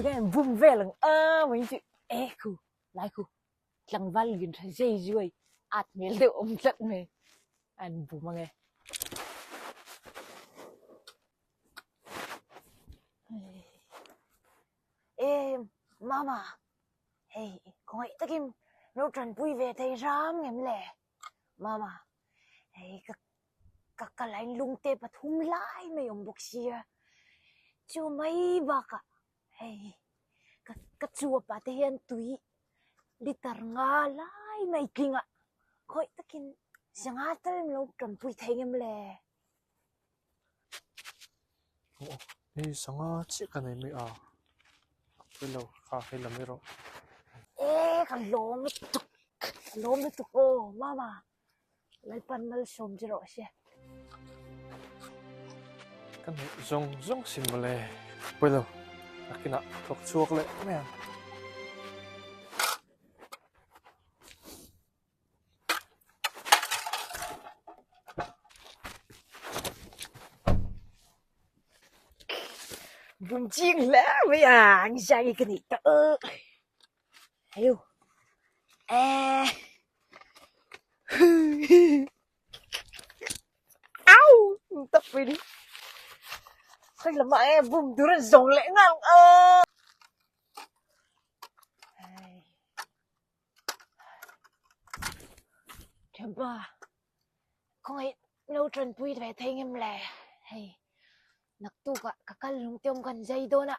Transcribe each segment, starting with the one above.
nge bum vel ang a mai chu e khu lai khu tlangval lian tha zei zuai at hmel deuh awm tlat mai an bum ange. E mama hei khawngaih takin lo tanpui ve thei hram ngem le mama hei ka ka ka line lungte pathum lai mai awm bawk sia chu mai bakah hei ka ka chuapah te hian tui liter nga lai mai tling a khawih takin sangha tal min lo tanpui thei ngem le. Hei sangha chiah ka nei mai a pawilo kha hei lam erawh. E ka lawm lutuk ka lawm lutuk aw mama Lalpan malsawm che rawh se. Ka hmuh zawng zawng sin mawle pawilo nakinah thawk chhuak leh mai ang. Bum ching hle mai a ang zai ka nih ta Ayo. Eh. Au! Tập về đi. Hay là mẹ bum đứa rồng lẽ ngang ơ. Thianpa, khawngaih lo tanpui ve thei ngem le? Hei, naktukah ka kal lungte awm kan zai dawn a,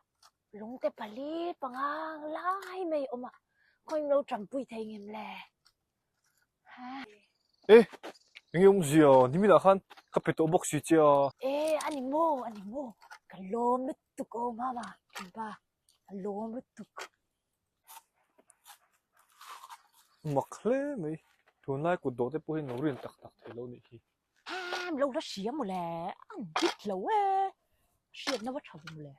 lungte pali panga lai mai awm a, khawngaih lo tanpui thei ngem le? Ha? E, enge awmzia? Niminah khan ka pe tawh bawk si che a. E, a ni maw, a ni maw, ka lawm lutuk aw mama, thianpa, ka lawm lutuk. Mak hle mai, tunlai kut dawh te pawh hi no rin tak tak thei lo nih hi. Em lo la hria mawle, an bit lo e, hriatna va tha ve mawle.